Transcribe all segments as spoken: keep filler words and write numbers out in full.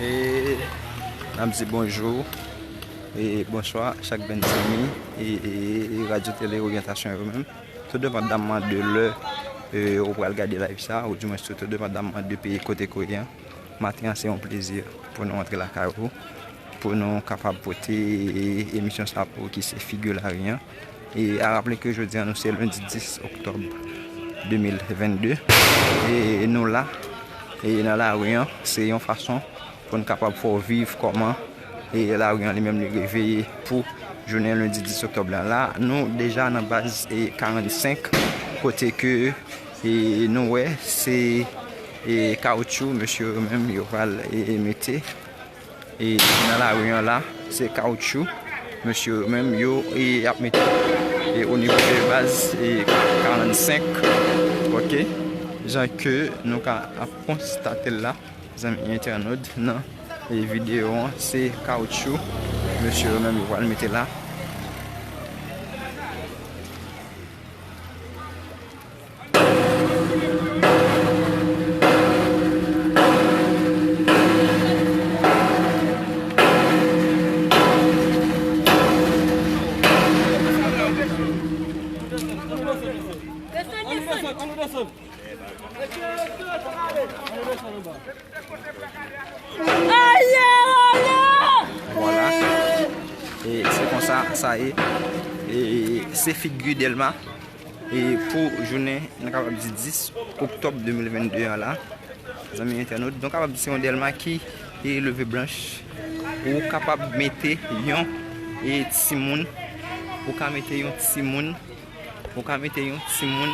E n ap di bonjou e bonswa chak grenn zanmi e, e, e Radyo Tele Oryantasyon yo menm. Tou depandaman de lè e, ou pral gade live sa, oudimwens tou, tou depandaman de peyi kote ke w ye an, maten an se yon plezi pou nou antre lakay ou, pou nou kapab pote e, emisyon sa pou ou ki se Figi Lari an. E a raple ke jodi a nou se lendi dis oktòb de mil vennde. E nou la, e nan lari an, se yon fason pou n kapab fè w viv kòman e lari an li menm li reveye pou jounen lendi dis oktòb la. La, nou deja nan baz e karannsenk, kote ke e nou wè se e kawoutchou mesye yo menm yo pral e, e mete. E nan lari an la, se kawoutchou mesye yo menm yo e ap mete e o nivo de baz e karannsenk. Ok, jan ke nou ka ap konstate l la, zanmi entènot, nan e videyo an, se kawoutchou mesye yo menm yo pral mete la. Vwala. E se konsa sa ye. E se figi Dèlma e pou jounen, nou kapab di dis oktòb de mil vennde an la, zanmi entènot. Donk, kapab di se yon Dèlma ki e leve blanch. Ou kapab mete yon e timoun, ou ka mete yon timoun, ou ka mete yon timoun,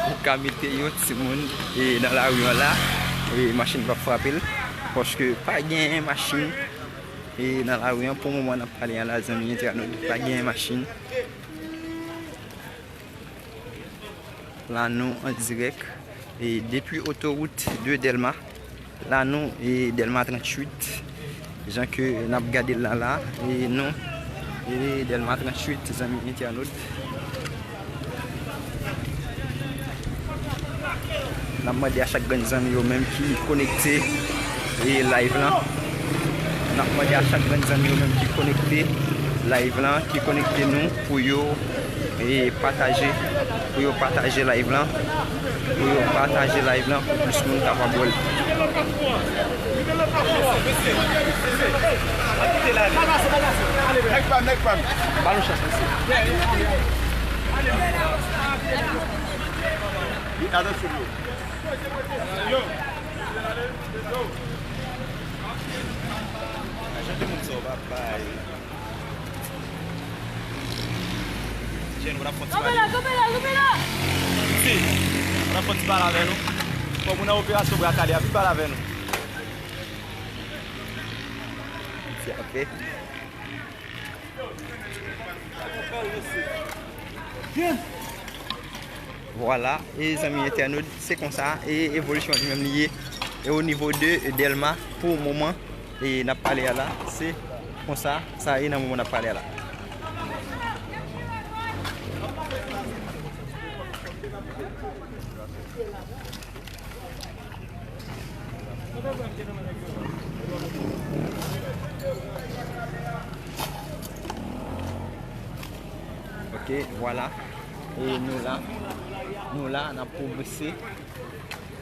ou ka mete yon timoun e nan lari an la, e machin p ap frape l, paske pa genyen machin e nan lari an pou moman n ap pale an la, zanmi entènot, pa genyen machin. La nou an dirèk e depi otowout de Dèlma. La nou e Dèlma tranntuit. Jan ke n ap gade l la la, e nou e Dèlma tranntuit, zanmi entènot. N ap mande a chak grenn zanmi yo menm ki konekte e live lan. N ap mande a chak grenn zanmi yo menm ki konekte live lan, ki konekte nou, pou yo e pataje, pou yo pataje live lan, pou yo pataje live lan pou plis moun kapab wè l. Nèg pa m, nèg pa m. Ba nou chans, mesye. Atansyon, yo. Yo. Jan de moun sa yo pa bay. Jèn, nou ap fè yon ti pale. Kanpe la, kanpe la, kanpe la! Si, nou ap fè yon ti pale avè nou. Fò moun nan operasyon bra kale a vin pale avè nou. Ti apre. Vwala, e zanmi entènot, se konsa e evolisyon li menm li ye. E o nivo de Dèlma, pou moman e n ap pale a la, se konsa sa ye nan moman n ap pale a la. Ok, vwala. E nou la, nou la, n ap pwogrese.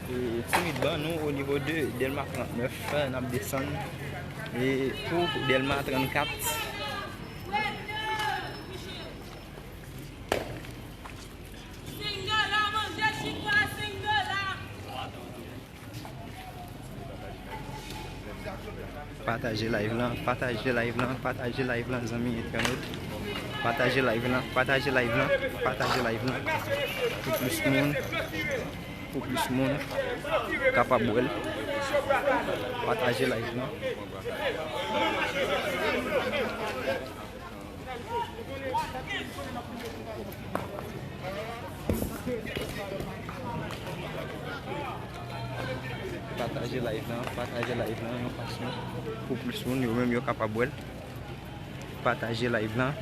E timidman, nou o nivo de Dèlma trannèf, n ap desann. E pou Dèlma trannkat. Pataje live lan, pataje live lan, pataje live lan, zanmi entènot. Pataje live lan, pataje live lan, pataje live lan. Pou plis moun, pou plis moun kapab wè l. Pataje live lan. Pataje live lan, pataje live lan yon fason pou plis moun yo menm yo kapab wè l. Pataje live lan.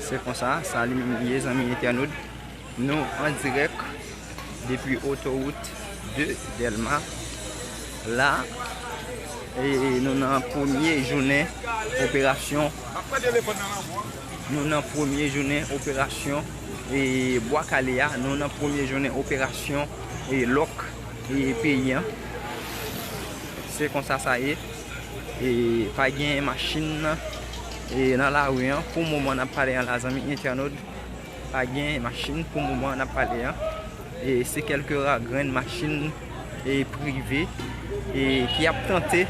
Se konsa, sa li menm li ye, zanmi entènot. Nou an dirèk depi otowout de Dèlma. La, e nou nan premye jounen operasyon. Nou nan premye jounen operasyon, e Bwa Kale a. Nou nan premye jounen operasyon, e lòk, e peyi an. Se konsa sa ye. E pa gen machin, e nan lari an. Pou moman n ap pale an la, zanmi entènot, pa gen machin pou moman n ap pale an. E se kèlke ra grenn machin, e prive, e ki ap tante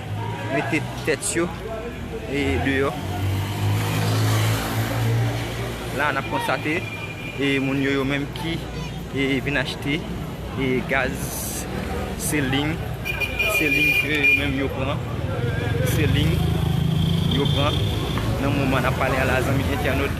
mete tèt yo, e deyò. La, n ap konstate, e moun yo, yo menm ki, e vin achte, e gaz, se liy, se liy ke yo menm yo pran, se liy yo pran nan moman n ap pale a la, zanmi entènot.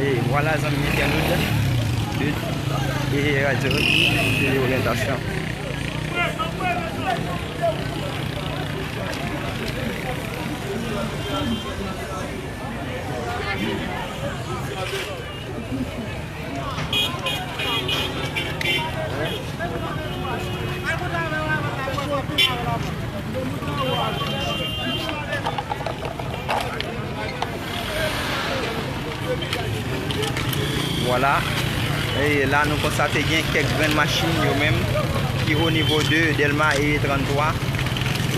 E vwala, zanmi entènot, e radyo Tele Oryantasyon. Vwala. E la, nou konstate gen kèk grenn machin yo menm ki o nivo de Dèlma e tranntwa.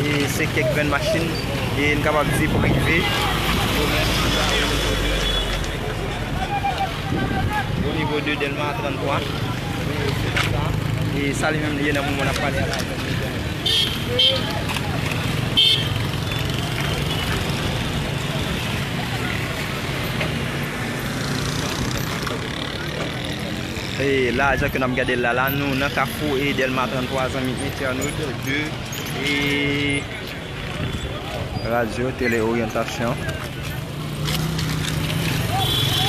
E se kèk grenn machin, e n kapab di prive. O nivo de Dèlma tranntwa. E se sa. E sa li menm li ye nan moman n ap pale a la. E la, jan ke n ap gade l la, la, nou nan kafou e Dèlma tranntwa, zanmi entènot de e radyo Tele Oryantasyon.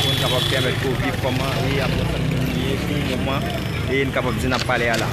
Pou n kapab pèmèt ou viv kòman e ap konprann moun ye pou moman e n kapab di n ap pale a la.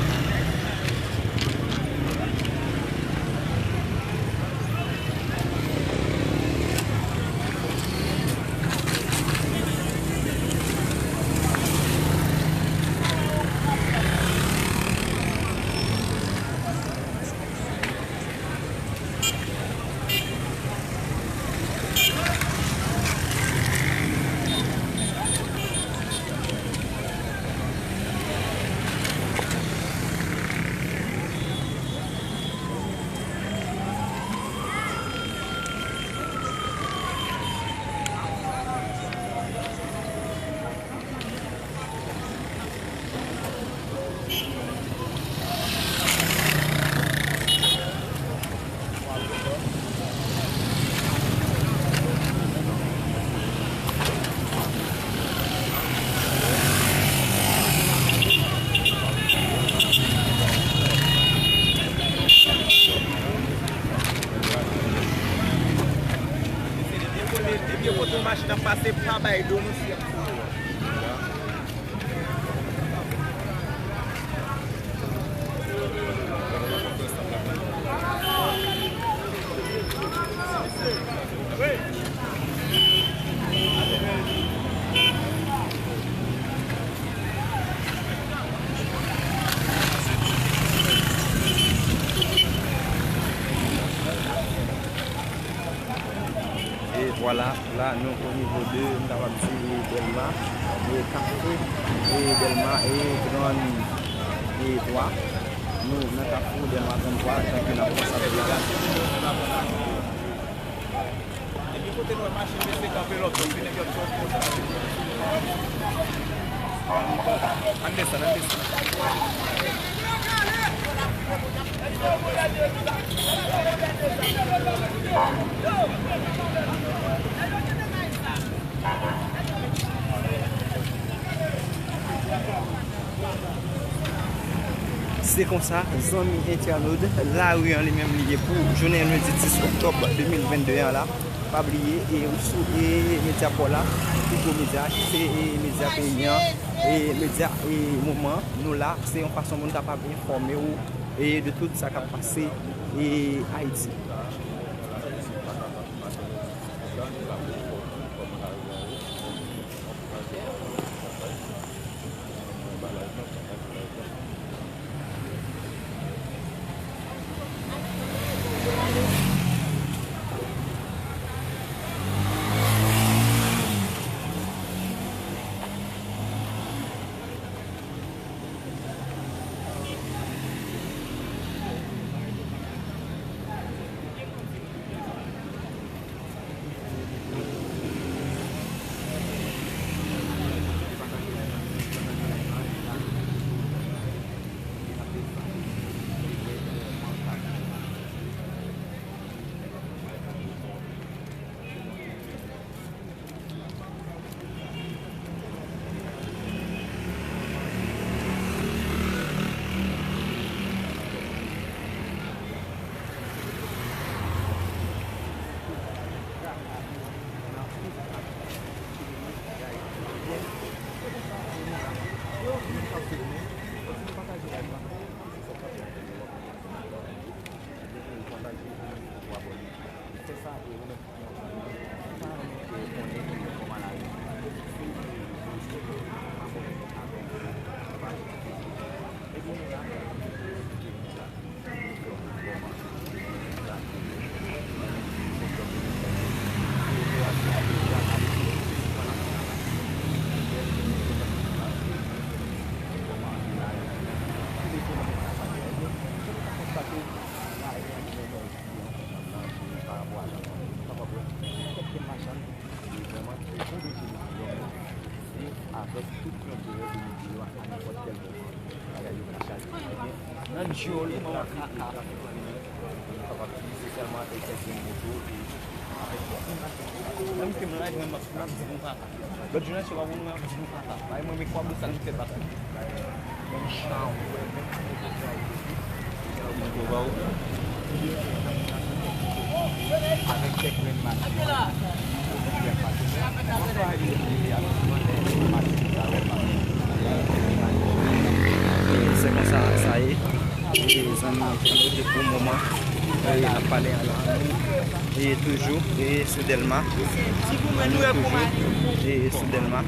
Depi yo kote yon machin ap pase, pa bay do nou si y ap kouri. E vwala, la nou o nivo de, m kapab di, Dèlma, e kafou, e Dèlma, e trann, e twa. Nou nan kafou Dèlma tranntwa, jan ke n ap konstate la. Depi kote nou wè machin mesye kanpe lòt bò, se nèg yo ap sòti konsa. Ann desann, ann desann. Se konsa, zanmi entènot, lari an li menm li ye pou jounen lendi dis oktòb de mil venn de an la. Pa bliye, e ou sou e medya pa w la, pi gwo medya, ki se e medya peyi an, e medya e moman, nou la, se yon fason pou n kapab enfòme w e de tout sa k ap pase e Ayiti. Avèk tout yon dèyè de medya yo a nenpòt kèl moman, bagay yo ka chaje. Ebyen, nan djòl ou, manman kaka. Nou kapab di se sèlman e kèk grenn moto e avèk menm ke m laj mwen m ap di nou kaka. Lòt jounen se pa pou nou ap di nou kaka. Bay mwen men kwa bout sa nou fè bak. Menm chan. Se konsa sa ye. E zanmi entènot, pou moman, e n ap pale a la, e toujou e sou Dèlma. Toujou e sou Dèlma.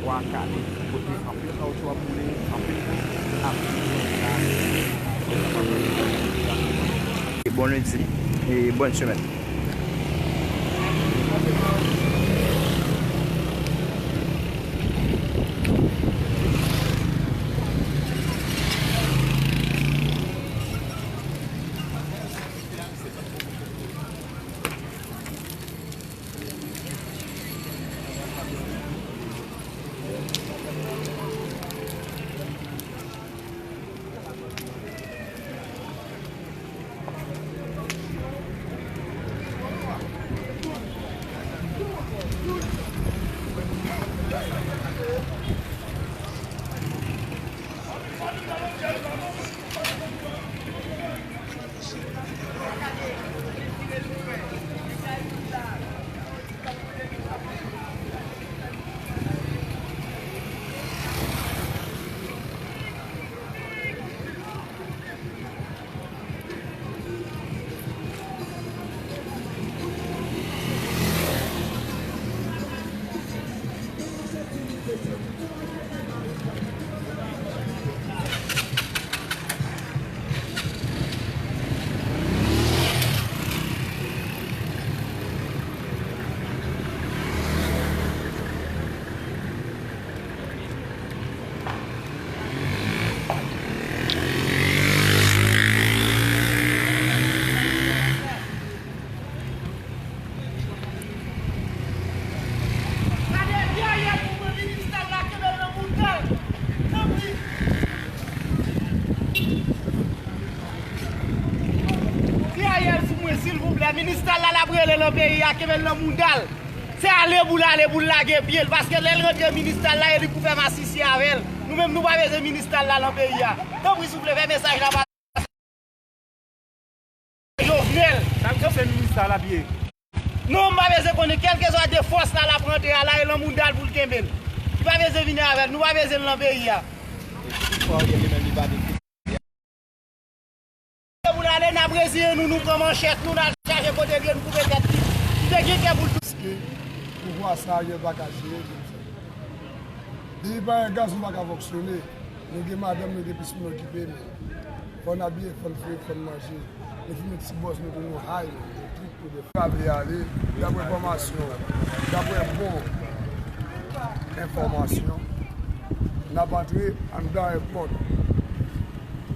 Bwa Kale, kote anpil kawotchou ap boule, anpil moun ap viv nan vil la. Bon lendi e bòn semèn. Kenbe l nan peyi a, kenbe l nan mouda l. Se ale pou l ale, pou l lage pye l. Paske lè l rantre minis ta l la, e li pou fè masisi avè l. Nou menm, nou pa bezwen minis ta l la nan peyi a. Tanpri, souple, fè mesaj la pase. Jovenel. Sa k se minis ta l ap ye? Non, m pa bezwen konnen. Kèlkeswa de fòs la l ap rantre a la, e nan mouda l pou l kenbe l. Li pa bezwen vini avè l. Nou pa bezwen l nan peyi a. E si toutfwa Ariel li menm li pa vin Se pou n ale, n ap reziyen nou, nou pran manchèt nou, n al chache kote l ye, n koupe tèt li. Li te gen kè pou l tou. Paske pouvwa sa a, Ariel pa ka jere, gen fè. Depi pa gen gaz, nou pa ka fonksyone. Nou gen madanm, nou gen pitit pou n okipe, men fò n abiye, fò n fre, fò n manje. Nou fin met ti bòs nou tou, nou hay, nou trik pou de. Pa vle ale, daprè enfòmasyon, daprè bon enfòmasyon, n ap antre anndan èpòt.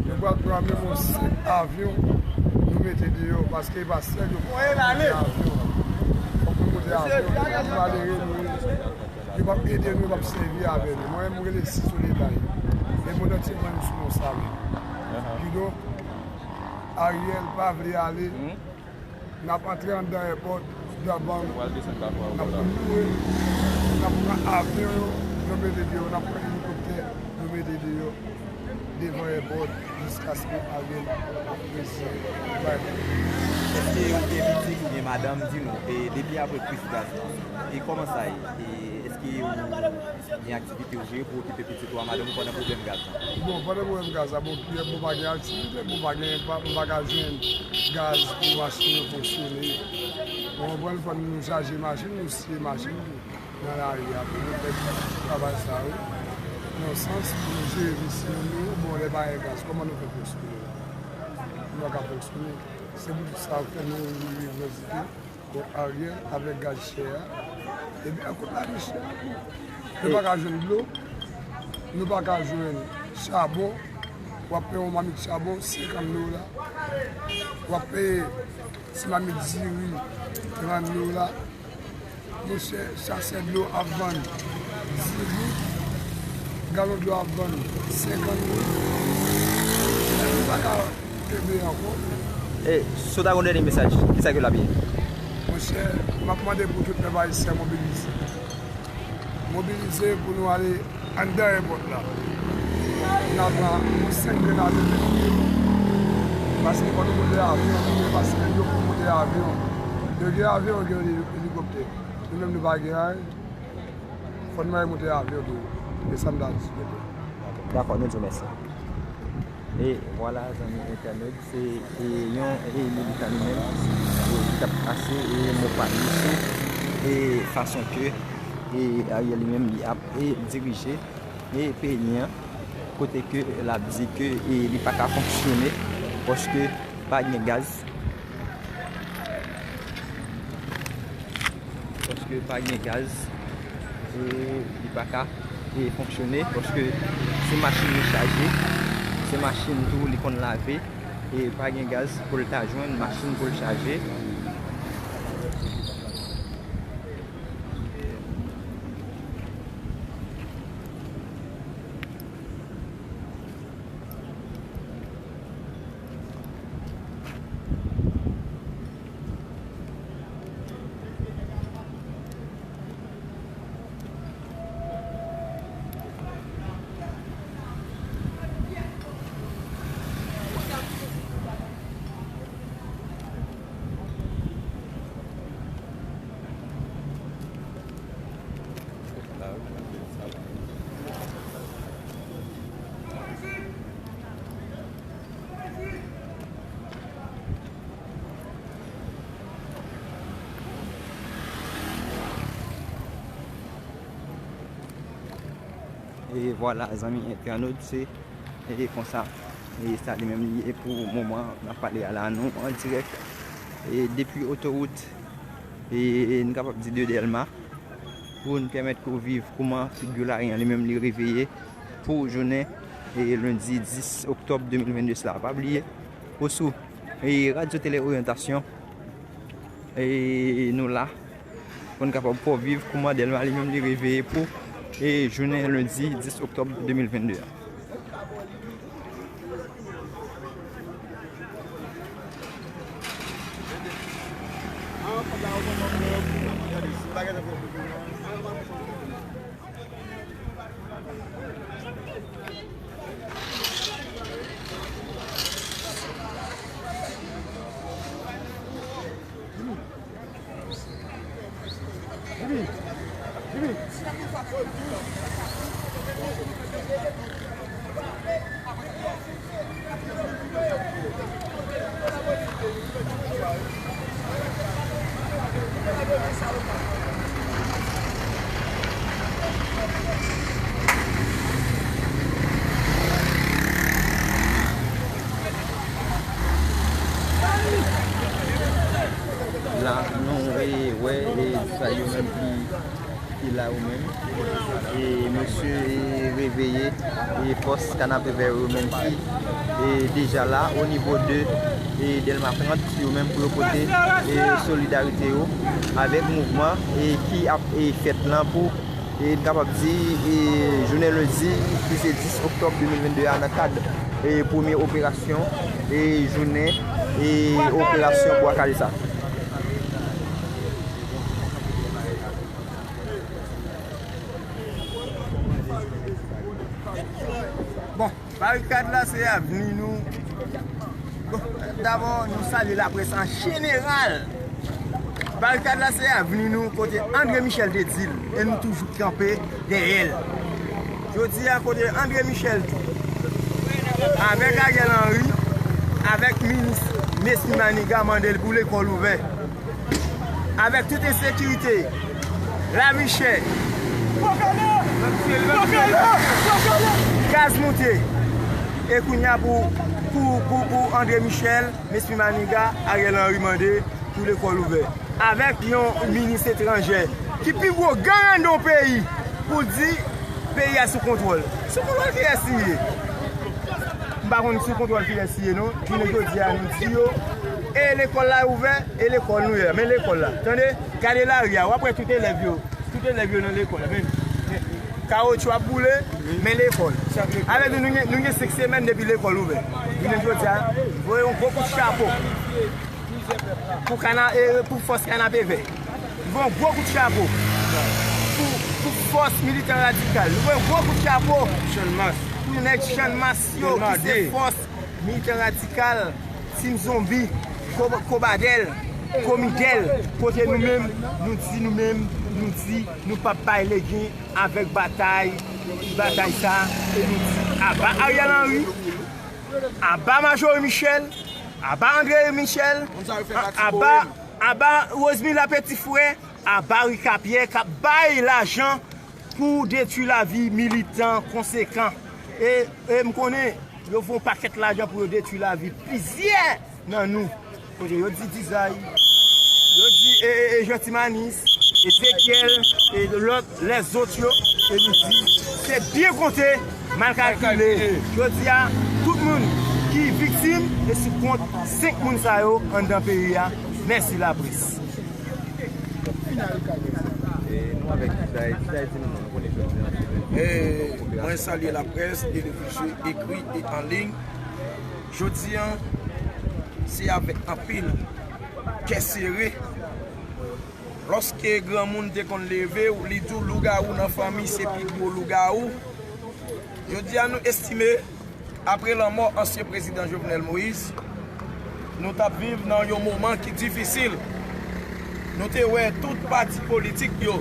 Nou pral pran menm yon senk avyon, nou mete deyò, paske e pa sèl yo k ap monte avyon. Fòk nou monte avyon, nou malere nou ye. Yo p ap ede nou, yo p ap sèvi avè nou. Mwen menm, m rele Siso Detay. E mondan ti pran nou sou non sa menm. Kidonk, Ariel pa vle ale. N ap antre anndan èpòt, Dabang. N ap loure, n ap pran avyon yo, nou mete deyò, n ap pran elikoptè, nou mete deyò, devan èpòt, jiskaske Ariel ap reziyen bay. Èske ou gen pitit oubyen madanm, di nou, e depi apre kriz gaz la, e kòman sa ye? E èske ou gen aktivite ou jere pou okipe pitit ou a madanm ou pandan pwoblèm gaz la? Bon, pandan pwoblèm gaz la, bon, kiyè, bon, pa gen aktivite, bon, pa gen, pa, m pa ka jwenn gaz pou machin yo fonksyone. Bon, konprann, fò nou chaje machin, nou siye machin tou nan lari a tou. Nou fè travay sa yo nan sans pou nou jere vi timoun nou yo. Bon, lè pa gen gaz, kòman nou fè fonksyone? Nou pa ka fonksyone. Se pou sa fè nou revandike. Bon, Ariel, avèk gaz chè a, ebyen, kot lavi chè a tou? Nou pa ka jwenn dlo, nou pa ka jwenn chabon. W ap peye yon mamit chabon, senkant dola. W ap peye ti mamit diri, trant dola. Monchè, sachè dlo ap vann dis goud, galon dlo ap vann senkant goud. Nou pa ka kenbe ankò. E, si w ta gen yon dènye mesaj, kisa ke l ap ye? Monchè, m ap mande pou tout pèp ayisyen mobilize. Mobilize pou nou ale anndan èpòt la. N a pran yon senk grenn avyon mete deyò. Paske fò nou monte avyon, paske yo pou monte avyon. Yo gen avyon, yo gen elikoptè. Nou menm nou pa gen anyen. Fò nou al monte avyon tou. E sa m ta di. Dakò, nou di w mèsi. E vwala, zanmi entènot, se, e, yon, e, militan li menm, e, ki t ap pase, e, mo pa li sou, e, fason ke, e, Ariel li menm li ap, e, dirije, e, peyi an, kote ke l ap di ke, e, li pa ka fonksyone paske pa gen gaz. Paske pa gen gaz, e, li pa ka, e, fonksyone, paske se machin li chaje, se machin tou li konn lave, e pa gen gaz pou l ta jwenn machin pou l chaje. E vwala, zanmi entènot, se, e konsa, e sa li menm li ye pou moman n ap pale a la, nou an dirèk, e depi otowout, e n kapab di de Dèlma, pou n pèmèt ke w viv kouman figi Laryan li menm li reveye pou jounen, e lendi dis oktòb de mil venn de sila. Pa bliye, ou sou, e Radyo Tele Oryantasyon, e nou la pou n kapab fè w viv kouman Dèlma li menm li reveye pou, e jounen lendi dis oktòb de mil venn de a. La, nou, e, wè, e, sa yo menm ki ki la yo menm. E mesye, e, reveye, e fòs Kanapevè yo menm ki, e, deja la o nivo de, e, Dèlma trant, yo menm pou yo pote, e, solidarite yo avèk mouvman, e, ki ap, e, fèt lan pou, e, n kapab di, e, jounen lendi ki se dis oktòb de mil vennde a nan kad, e, premye operasyon, e, jounen, e, operasyon Bwa Kale sa. Bon, barikad la se avni nou. Bon, dabò, nou salye laprès an jeneral. Barikad la se avni nou, kote André Michel te di l, e nou toujou kanpe dèyè l. Jodi a, kote André Michel avèk Ariel Henry, avèk minis Nesmy Maniga mande l pou lekòl ouvè. Avèk tout ensekirite, lavi chè, gaz moute, e kounye a pou, pou, pou, pou André Michel, Nesmy Maniga, Ariel Henry mande pou lekòl ouvè. Avèk yon minis etranjè ki pi gwo gang anndan yon peyi pou di peyi a sou kontwòl. Sou kontwòl kiyès li ye? M pa konn sou kontwòl kiyès li ye non. Jounen jodi a nou di yo, e lekòl la ouvè, e lekòl nou ye. Men lekòl la, tande, gade lari a, w ap wè tout elèv yo. Tout elèv yo nan lekòl la, men, men kawotchou ap boule, men lekòl. Avèk nou, nou gen, nou gen senk semèn depi lekòl ouvè. Jounen jodi a, voye yon gwo kout chapo pou kana, e, pou fòs Kanapevè. Voye yon gwo kout chapo pou, pou fòs militan radikal. Voye yon gwo kout chapo pou nèg Channmas yo, ki se fòs militan radikal, Team Zonbi, Ko-, Kobadèl, Komidèl, kote nou menm, nou di nou menm, nou di nou p ap bay legen avèk batay, batay sa, e nou di aba Ariel Henry, aba Marjorie Michel, aba André Michel, a-, aba, aba Rosemila Petit Frère, aba Rica Pierre k ap bay lajan pou detwi lavi militan konsekan. E, e m konnen yo fè yon pakèt lajan pou yo detwi lavi plizyè nan nou. Kote yo di Dizay, yo di, e, e, e Jean Timanis, Ezekyèl, e lòt, lèzòt yo, e nou di, se byen konte, mal kalkile. Jodi a, tout moun ki viktim, e sou kont senk moun sa yo anndan peyi a. Mèsi laprès. E nou avèk Dizay, Dizay di nou non, nou konnen jodi a se jodi. E mwen salye laprès, televizyon, ekri e an liy. Jodi a, se avèk anpil kè sere. Lòske granmoun te konn leve, li di w lougawou nan fanmi se pi gwo lougawou. Jodi a, nou estime, apre lanmò ansyen prezidan Jovenel Moïse, nou t ap viv nan yon moman ki difisil. Nou te wè tout pati politik yo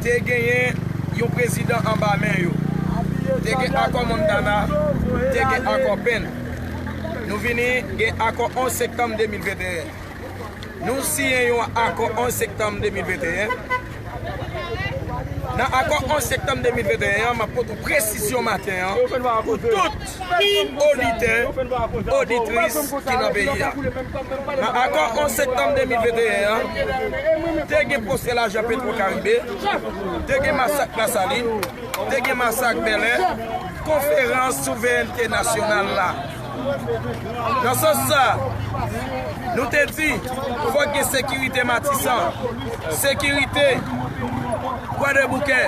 te genyen yon prezidan anba men yo. Te gen akò Montana, te gen akò Penn. Nou vini gen akò onz septanm de mil venteyen. Nou siyen yon akò onz septanm de mil venteyen. Nan akò onz septanm de mil venteyen an, m ap pote w presizyon maten an pou tout oditè, oditris ki nan peyi a. Nan akò onz septanm de mil venteyen an, te gen pwosè lajan Petro Caribe, te gen masak Lasalin, te gen masak Bèlè, konferans souverènte nasyonal la. Nan sans sa, nou te di, fòk gen sekirite Matisan, sekirite Kwadèboukè,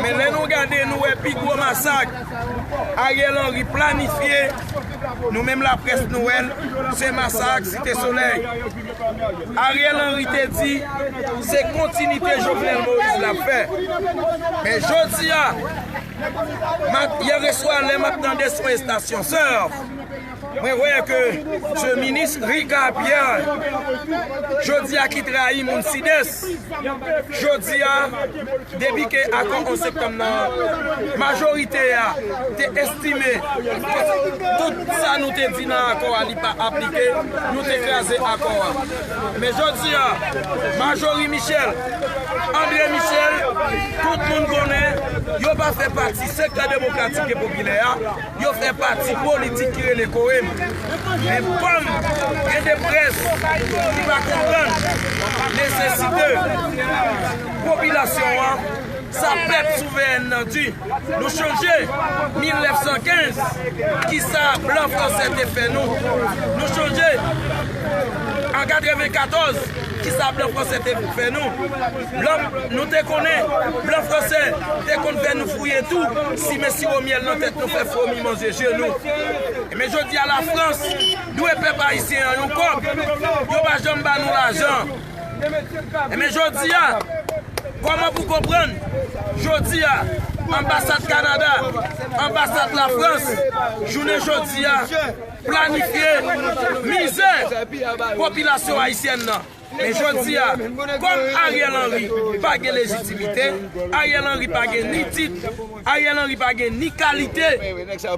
Men lè nou gade, nou wè pi gwo masak Ariel Henry planifye, nou menm laprès nou wè l, se masak Site Solèy. Ariel Henry te di se kontinite Jovenel Moïse l ap fè. Men jodi a, m ap, yè swa lè m ap tande sou estasyon Surf, mwen wè ke se minis Ricard Pierre, jodi a ki trayi moun Sidès, jodi a, depi ke akò onz septanm nan, majorite a te estime ke tout sa nou te di nan akò a li pa aplike, nou te kraze akò a. Men jodi a, Marjorie Michel, André Michel, tout moun konnen yo pa fè pati sektè demokratik e popilè a. Yo fè pati politik ki rele Koem. Men kòm gen de près ki pa konprann nesesite popilasyon an, sa pèp souveren nan di, nou chonje mil nèf san kenz, kisa blan fransè te fè nou. Nou chonje an katrevenkatòz, kisa blan fransè te fè nou. Blan, nou te konnen, blan fransè te konn fè nou fouye tou, simen siwo myèl nan tèt nou, fè fomi manje je nou. Men jodi a, Lafrans dwe pèp ayisyen an yon kòb. Yo pa janm ba nou lajan. Men jodi a, kòman pou konprann, jodi a, anbasad Kanada, anbasad Lafrans, jounen jodi a, planifye mizè popilasyon ayisyèn nan. Men jodi a, kòm Ariel Henry pa gen lejitimite, Ariel Henry pa gen ni tit, Ariel Henry pa gen ni kalite,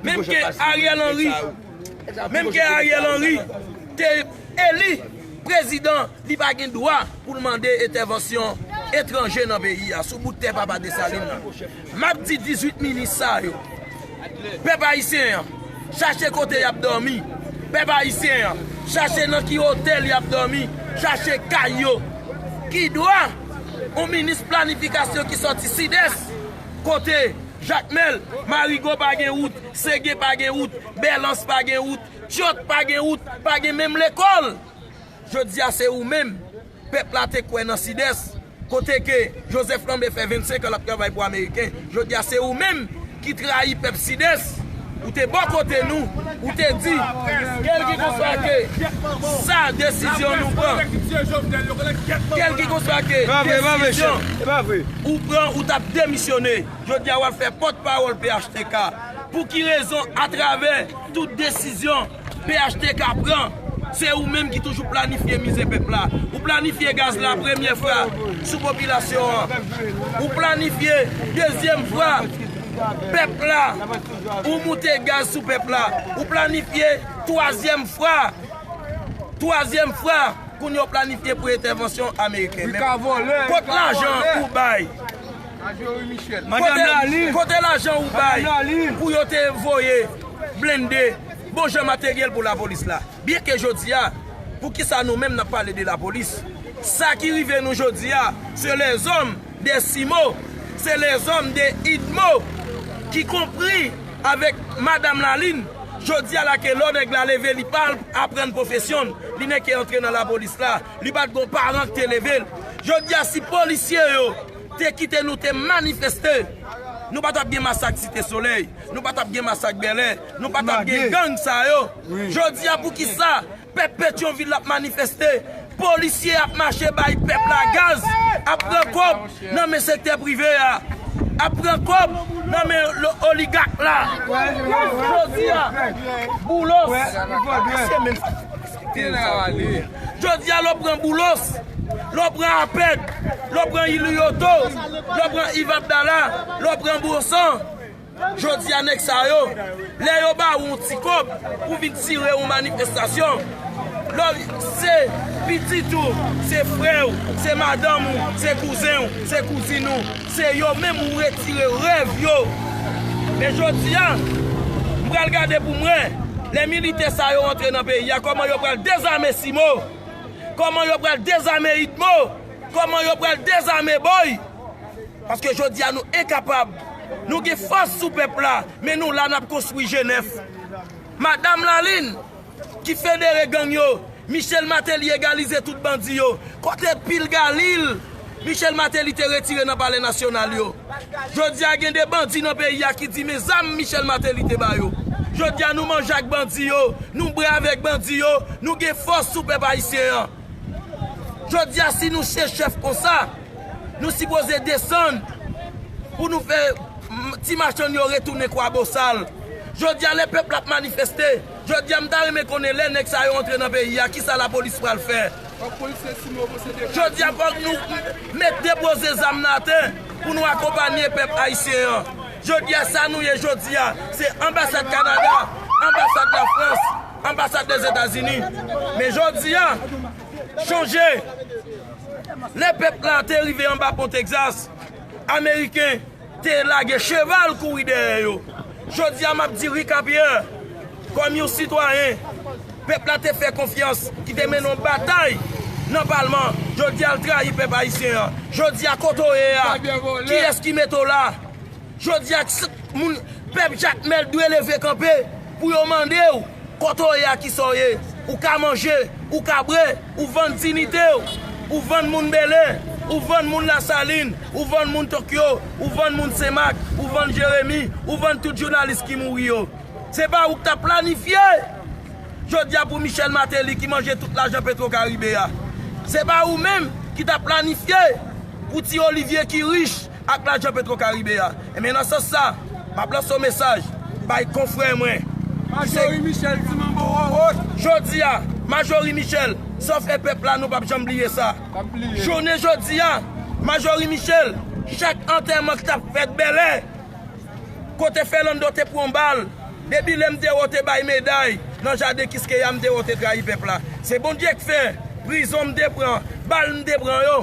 menm ke Ariel Henry, menm ke Ariel Henry te eli prezidan, li pa gen dwa pou l mande entèvansyon etranje nan peyi a, sou bout tè papa Desalin nan. M ap di dizuit minis sa yo, pèp ayisyen an, chache kote y ap dòmi. Pèp ayisyen an, chache nan ki otèl y ap dòmi. Chache kay yo. Ki dwa yon minis planifikasyon ki sòti Sidès, kote Jakmèl, Marigo pa gen wout, Sege pa gen wout, Bèlans pa gen wout, Tyòt pa gen wout, pa gen menm lekòl. Jodi a, se ou menm. Pèp la te kwè nan Sidès, kote ke Joseph Lambert fè vennsenk an l ap travay pou Ameriken. Jodi a, se ou menm ki trayi pèp Sidès. Ou te bò kote nou, ou te di, kèlkeswa ke sa desizyon nou pran, kèlkeswa ke desizyon ou pran, ou t ap demisyone. Jodi a, w ap fè pòtpawòl P H T K. Pou ki rezon, atravè tout desizyon P H T K pran, se ou menm ki toujou planifye mizè pèp la. Ou planifye gaz la premye fwa sou popilasyon an. Ou planifye dezyèm fwa pèp la. Ou moute gaz sou pèp la. Ou planifye twazyèm fwa. Twazyèm fwa, kounye a w planifye pou entèvansyon ameriken. Men kot lajan ou bay? Kote, kote lajan ou bay pou yo te voye blende, bon jan materyèl pou lapolis la? Byenke jodi a, poukisa nou menm n ap pale de lapolis? Sa ki rive nou jodi a, se lèzòm de Simo, se lèzòm de Idmo, ki konpri avèk Madanm Lalin. Jodi a la ke lò nèg la leve, li pa al aprann pwofesyon l, li nèk antre nan lapolis la, li pa t gon paran ki te leve l. Jodi a, si polisye yo te kite nou te manifeste, nou pa t ap gen masak Site Solèy, nou pa t ap gen masak Bèlè, nou pa t ap gen gang sa yo. Jodi a, poukisa pèp Petyonvil ap manifeste, polisye ap mache bay pèp la gaz, ap pran kòb nan men sektè prive a, ap pran kòb nan men lo-, oligak la. Jodi a, Boulos, se menm. Jodi a, lè w pran Boulos, lè w pran Apèd, lè w pran Ilioto, lè w pran Iv Abdala, lè w pran Bosan, jodi a, nèg sa yo, lè yo ba ou yon ti kòb pou vin tire yon manifestasyon, lè se pitit ou, se frè w, se madanm ou, se kouzen w, se kouzin ou, se yo menm ou retire rèv yo. Men jodi a, m pral gade pou m wè, lè militè sa yo antre nan peyi a, kòman yo pral dezame Simo, kòman yo pral dezame Idmo, kòman yo pral dezame Boy. Paske jodi a nou enkapab. Nou gen fòs sou pèp la, men nou la n ap konstwi G nèf. Madanm Lalin ki federe gang yo, Michel Martelly egalize tout bandi yo. Kote pil galil Michel Martelly te retire nan Palè Nasyonal yo? Jodi a gen de bandi nan peyi a ki di men zam Michel Martelly te ba yo. Jodi a nou manje ak bandi yo, nou bwè avèk bandi yo, nou gen fòs sou pèp ayisyen an. Jodi a si nou se chèf konsa, nou sipoze desann pou nou fè m- ti machann yo retounen Kwabosal. Jodi a lè pèp la ap manifeste, jodi a m ta renmen konnen lè nèg sa yo antre nan peyi a, kisa lapolis pral fè? Jodi a fòk nou met depoze zam nan atè pou nou akonpanye pèp ayisyen an. Jodi a sa nou ye jodi a, se anbasad Kanada, anbasad Lafrans, anbasad Lèzetazini. Men jodi a, chonje, lè pèp la te rive anba pon Texas, Ameriken te lage cheval kouri dèyè yo. Jodi a m ap di Ricapierre, kòm yon sitwayen, pèp la te fè konfyans, ki te mennen yon batay nan palman, jodi a l trayi pèp ayisyen an. Jodi a kote w ye a, kiyès ki mete w la? Jodi a moun pèp Jakmèl dwe leve kanpe pou yo mande w kote w ye a, kisa w ye. Ou ka manje, ou ka bwè, ou vann diyite w, ou vann moun Bèlè, ou vann moun Lasalin, ou vann moun Tokyo, ou vann moun Senmak, ou vann Jeremi, ou vann tout jounalis ki mouri yo. Se pa ou k t ap planifye jodi a pou Michel Martelly ki manje tout lajan Petro Caribe a. Se pa ou menm ki t ap planifye pou Ti Olivye ki rich ak lajan Petro Caribe a. Enben nan sans sa, m ap lanse yon mesaj bay konfrè mwen. Majori Michel, ti manbo wòwòt. Jodi a, Majori Michel, sa w fè pèp la, nou p ap janm bliye sa. Jounen jodi a, Majori Michel, chak antèman ki t ap fèt Bèlè, kote Fernando te pran bal, depi lè m te wè w te bay meday nan jaden Kiskeya, m te wè w te trayi pèp la. Se Bondye k fè, prizon m te pran, bal m te pran yo,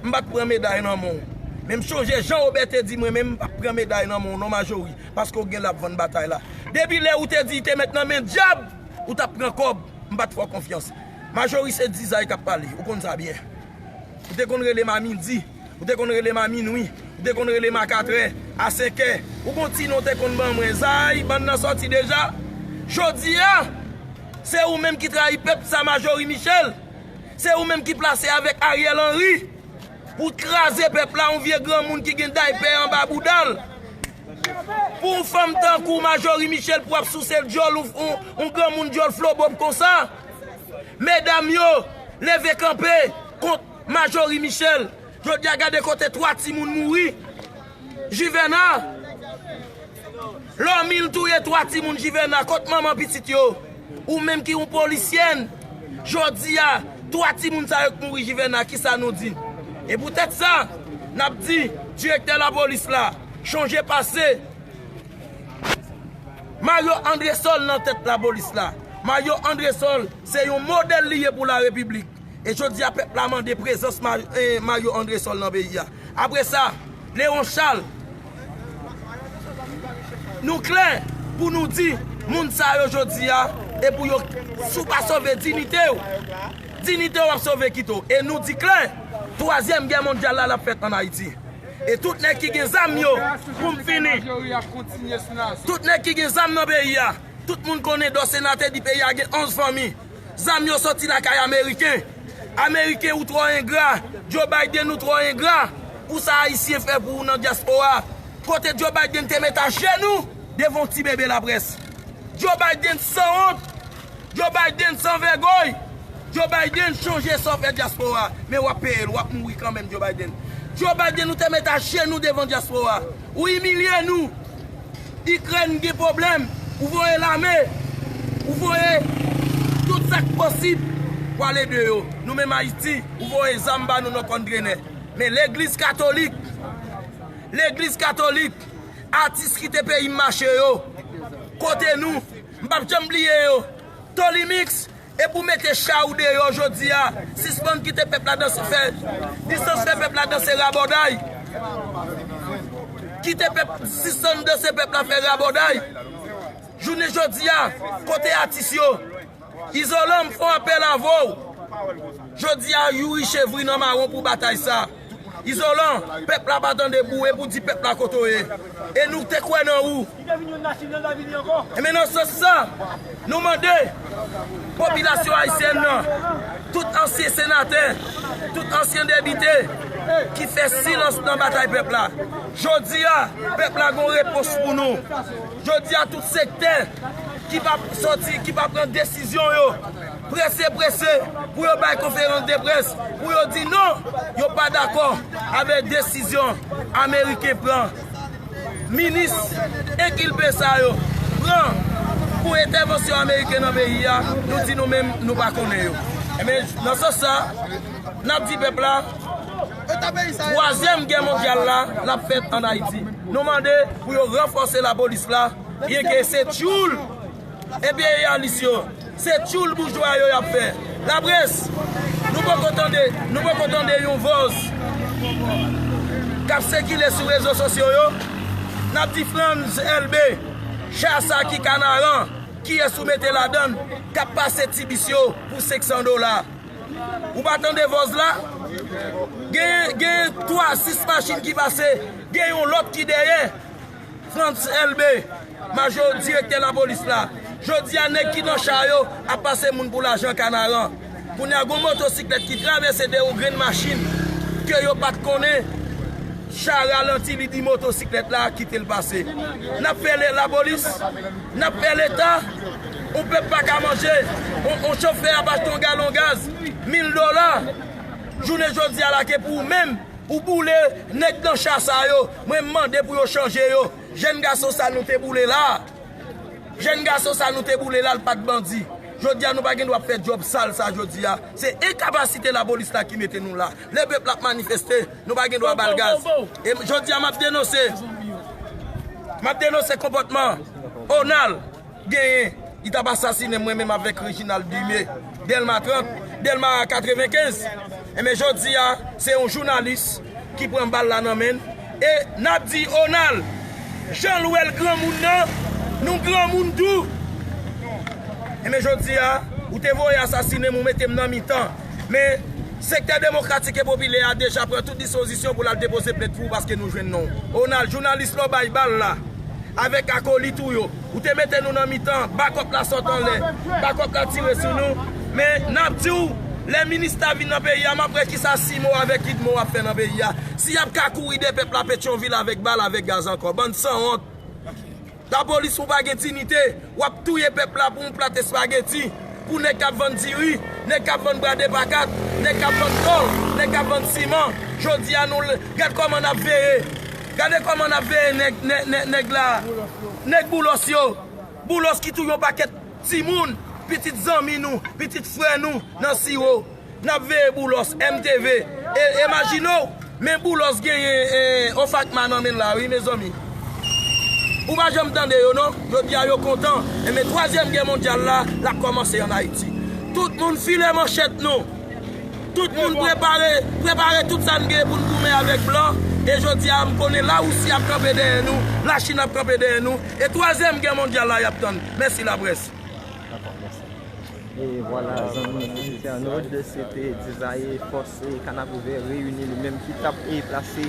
m pa t pran meday nan men w. Men m chonje Jan Wobè te di mwen, men m p ap pran meday nan men w non Majori, paske w gen l ap vann batay la. Depi lè ou te di te mèt nan men dyab, ou t ap pran kòb, m pa t fè w konfyans. Majori se dizay k ap pale, ou konn sa byen. Ou te konn rele m a midi, ou te konn rele m a minwi, ou te konn rele m a katrè, a senkè. Ou gon ti non w te konn ban mwen, Zay, bann nan sòti deja. Jodi a, se ou menm ki trayi pèp sa, Majori Michel. Se ou menm ki plase avèk Ariel Henry pou kraze pèp la, yon vye granmoun ki gen daypè anba bouda l. Pou yon fanm tankou Majori Michel pou ap souse dyòl yon, yon, yon granmoun dyòl flobob konsa. Medam yo, leve kanpe kont Majori Michel. Jodi a gade kote twa timoun mouri. Jivèna, Lòmil touye twa timoun Jivèna, kot manman pitit yo? Ou menm ki yon polisyèn, jodi a, twa timoun sa yo k mouri Jivèna, kisa nou di? E poutèt sa, n ap di, direktè lapolis la, chonje pase. Mario Andresol nan tèt lapolis la. Mario Andresol se yon modèl li ye pou larepiblik. E jodi a pèp la mande prezans Ma- eh, Mario Andresol nan peyi a. Apre sa, Leon Charles, nou klè pou nou di moun sa yo jodi a, e pou yo, si w pa sove diyite w, diyite w ap sove kite w. E nou di klè, twazyèm gè mondyal la l ap fèt ann Ayiti. E tout nèg ki gen zam yo, pou m fini, tout nèg ki gen zam nan peyi a, tout moun konnen Dòsena te di peyi a gen onz fanmi. Zam yo soti lakay Ameriken. Ameriken, ou twò engra. Joe Biden, ou twò engra. Pou sa Ayisyen fè pou ou nan dyaspora? Kote Joe Biden te met ajenou devan yon ti bebe laprès? Joe Biden sanwont. Joe Biden san vègoy. Joe Biden, chonje sa w fè dyaspora. Men w ap peye l, w ap mouri kanmenm, Joe Biden. Joe Biden, ou te met ajenou devan dyaspora. Ou imilye nou. Ikrèn gen pwoblèm. Ou voye lame. Ou voye tout sa k posib pou al ede yo. Nou menm Ayiti, ou voye zam ba nou nan kòn trenè. Men legliz katolik, legliz katolik, atis kite peyi m mache yo, kote nou? M p ap janm bliye yo. Tolimix, e pou mete cha ou deyò jodi a. Sispann kite pèp la danse, fè, sispann fè pèp la danse rabòday. Kite pèp, sispann danse pèp la fè rabòday. Jounen jodi a, kote atis yo? Izolan, m fè yon apèl avè w. Jodi a, Youri chevri nan mawon pou batay sa. Izolan, pèp la pa tande bou e pou di pèp la kote w ye. E nou te kwè nan ou. Enben nan sans sa, nou mande popilasyon ayisyèn nan, tout ansyen senatè, tout ansyen depite ki fè silans nan batay pèp la, Jodi a, pèp la gon repons pou nou. Jodi a, tout sektè ki pa sòti, ki pa pran desizyon yo, prese, prese, pou yo bay konferans de près, pou yo di non, yo pa dakò avèk desizyon ameriken pran. Minis enkilpe sa yo pran pou entèvansyon ameriken nan peyi a, nou di nou menm, nou pa konnen yo. Ebyen, nan sans sa, n ap di pèp la, twazyèm gè mondyal la, l ap fèt ann Ayiti. Nou mande pou yo ranfòse lapolis la, byenke se tchoul enperyalis yo, se tchoul boujwa yo y ap fè. Laprès, nou poko tande, nou poko tande yon vòz k ap sikile sou rezo sosyo yo. N ap di Frantz Elbé, cha sa ki Kanaran, kiyès ou mete ladann, k ap pase ti bis yo pou senk san dola. Ou pa tande vòz la? Gen, gen twa, sis machin ki pase, gen yon lòt ki dèyè. Frantz Elbé, majo direktè lapolis la. Jodi a, nèg ki nan cha yo ap pase moun pou lajan Kanaran. Kounye a, gon motosiklèt ki travèse de yon grenn machin ke yo pa t konnen. Cha ralanti, li di motosiklèt la kite l pase. N ap fè le-, lapolis, n ap fè Leta, yon pèp pa ka manje, yon, yon chofè ap achte yon galon gaz, mil dola. Jounen jodi a la, ke pou ou menm, ou boule nèg nan cha sa yo, mwen m mande pou yo chanje yo. Jèn gason sa nou te boule la, jèn gason sa nou te boule la, l pa t bandi. Jodi a, nou pa gen dwa ap fè djòb sal sa jodi a. Se enkapasite lapolis la ki mete nou la. Lè pèp la ap manifeste, nou pa gen dwa ba l gaz. E jodi a, m ap denonse, m ap denonse konpòtman Onal genyen. Li t ap asasinen mwen menm avèk Reginald Dumé, Dèlma trant, Dèlma katrevenkenz. Enben, jodi a, se yon jounalis ki pran bal la nan men l. E n ap di Onal, jan l wè l granmoun nan, nou granmoun tou. Enben, jodi a, ou te voye asasinen m, ou mete m nan mitan. Men, sektè demokratik e popilè a deja pran tout dispozisyon pou l al depoze plent pou ou paske nou jwenn non w. Onal, jounalis la w bay bal la, avèk akolit ou yo, ou te mete nou nan mitan, bakòp la sot anlè, bakòp la tire sou nou. Men, n ap di w, lè minis la vin nan peyi a, m ap wè kisa Simo avèk Idmo ap fè nan peyi a. Si y ap ka kouri de pèp la Petyonvil avèk bal, avèk gaz ankò. Bann sanwont. Lapolis, ou pa gen dinite, w ap touye pèp la pou yon plat espageti, pou nèg k ap vann diri, nèg k ap vann brade pakat, nèg k ap vann tòl, nèg k ap vann siman. Jodi a, nou l-, gad kòman n ap veye. Gade kòman n ap veye nèg, nèg, nèg, nèg la. Nèg Boulos yo. Boulos ki touye yon pakèt timoun, pitit zanmi nou, pitit frè nou nan Siwo. N ap veye Boulos, M T V. E, imajine w, men Boulos genyen, e, Ofakma nan men l la, wi, mezanmi. Ou pa janm tande yo, non? Jodi a, yo kontan. Enben, twazyèm gè mondyal la, l ap kòmanse ann Ayiti. Tout moun file manchèt nou. Tout moun prepare, prepare tout sa n gen pou n goumen avèk blan. E jodi a, m konnen Larisi ap kanpe dèyè nou, Lachin ap kanpe dèyè nou. E twazyèm gè mondyal la, y ap tann. Mèsi, laprès. Dakò, mèsi. E vwala, zanmi entènot, se te Dizaye, fòs, e, Kanapevè Reyini li menm ki t ap, e, plase,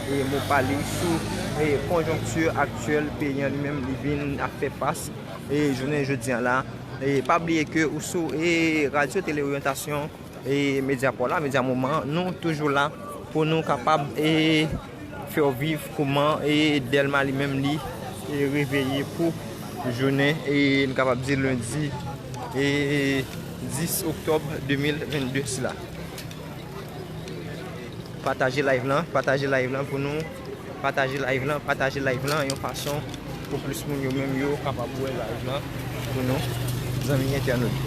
e, mo pa li sou, e, konjonkti aktyèl peyi an li menm li vin ap fè fas, e, jounen jodi a la. E pa bliye ke ou sou, e, Radyo Tele Oryantasyon, e medya pa w la, medya moman an, nou toujou la pou nou kapab, e, fè w viv kouman, e, Dèlma li menm li, e, reveye pou jounen, e, n kapab di lendi, e, dis oktòb de mil vennde sila. Pataje live lan, pataje live lan pou nou. Pataje live lan, pataje live lan yon fason pou plis moun yo menm yo kapab wè live lan pou nou, zanmi entènot.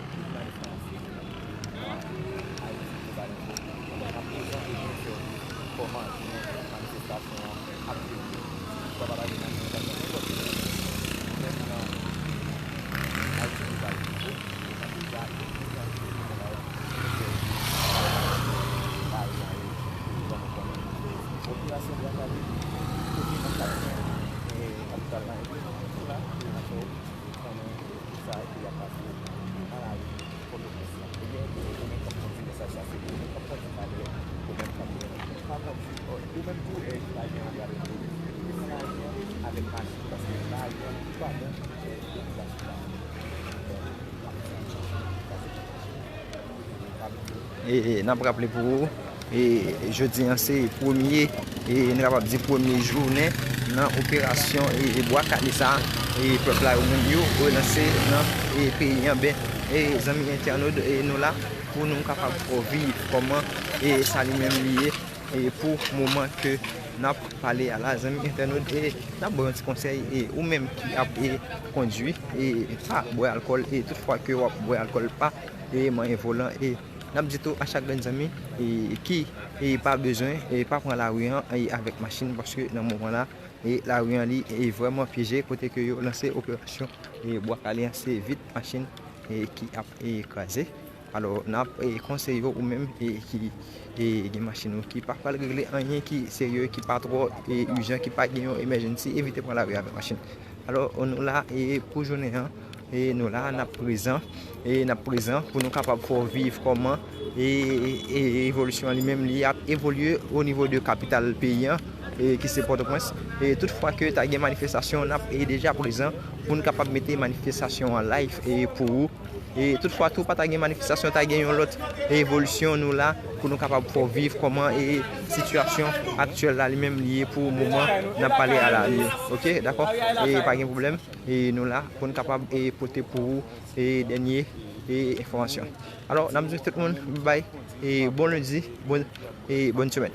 Tout manif lan ap fini nan Ayiti globalman. Pandan n ap prezante nou fè kòman jounen manifestasyon an ap dewoule. Sa pa ta gen manifestasyon nenpòt ki lè, menm nan Ayiti globalman tou, e nan peyi a, e menm nan peyi nou la yo, nou fè pa ajan yo pou ban nou konnen. Popilasyon Grankavi, kote nan katye, e, kapital la, epi nou tou la, e n ap fè w konnen sa ki ap pase nan lari Pòtoprens la. Ebyen, jounen k ap kontinye. E, e, n ap raple pou ou, e, jodi an se premye, e, n kapab di premye jounen nan operasyon, e, e, Bwa Kale sa, e, pèp la yo menm yo relanse nan, e, peyi an. Ben, e, zanmi entènot, e, nou la pou nou kapab fè w viv kòman, e, sa li menm li ye, e, pou moman ke n ap pale a la, zanmi entènot, e, n ap ba w yon ti konsèy, e, ou menm ki ap, e, kondwi, e, pa bwè alkòl, e, tout fwa ke w ap bwè alkòl, pa, e, manyen volan, e, n ap di tou a chak grenn zanmi, e, ki, e, pa bezwen, e, pa pran lari an, e, avèk machin, paske nan moman la, e, lari an li, e, vrèman pyeje, kote ke yo lanse operasyon, e, Bwa Kale an, se vit machin, e, ki ap, e, kraze. Alò, n ap, e, konseye w ou menm, e, ki, e, gen machin ou ki pa pral regle anyen ki serye, ki pa twò, e, ijan, ki pa gen yon emergency, evite pran lari avèk machin. Alò, nou la, e, pou jounen an, e, nou la, n ap prezan, e, n ap prezan pou nou kapab fè w viv kòman, e, e, evolisyon an li menm, li ap evolye o nivo de kapital peyi an, e, ki se Pòtoprens. E tout fwa ke ta gen manifestasyon, n ap, e, deja prezan pou n kapab mete manifestasyon an live, e, pou ou. E tout fwa tou, pa ta gen manifestasyon, ta gen yon lòt evolisyon, nou la pou nou kapab fè w viv kòman, e, sitiyasyon aktyèl la li menm li ye pou moman n ap pale a la li ye. Oke, dakò? E pa gen pwoblèm. E nou la pou n kapab, e, pote pou ou, e, dènye, e, enfòmasyon. Alò, n ap di tout moun, bye bye, e, bon lendi, bon, e, bòn semèn.